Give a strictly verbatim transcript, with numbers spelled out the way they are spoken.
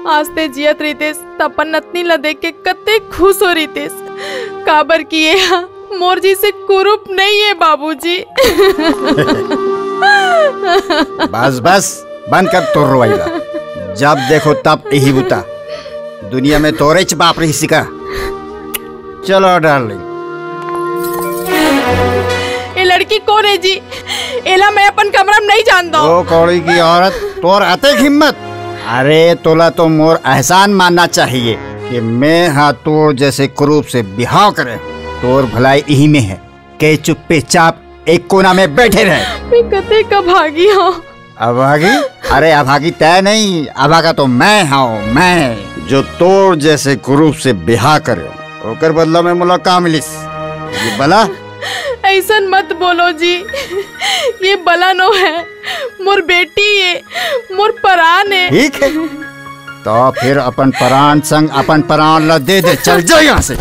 आज ते जियत रहितेस त अपन नतनी ला देख के कते खुश हो रहितेस, काबर कि ये हा मोर जइसे कुरूप नहीं है बाबूजी। बस बस, बंद कर तोर रोवाई ला। जब देखो तब यही बुता। दुनिया में तोरेच बाप रहिस का? चलो डार्लिंग। ये लड़की कोन है जी? एला मैं अपन कमरा में नहीं जान दो। ओ कौड़ी की औरत, तोर अतेक हिम्मत। अरे तोला तो मोर एहसान मानना चाहिए कि मैं हा तोर जैसे कुरूप से बिहाव करे। तोर भलाई इही में है कि चुप्पे चाप एक कोना में बैठे रहे। मैं कते का भागी हूँ। अभागी? अरे अभागी तय नहीं, अभागा तो मैं हूँ, मैं जो तोर जैसे कुरूप से बिहाव करे। ओकर बदला में मोला का मिलिस? ये बला? ऐसन मत बोलो जी, ये बला नो है, मोर बेटी है, मोर परान है। ठीक है, तो फिर अपन परान संग अपन परान ला दे दे, चल जा यहाँ से।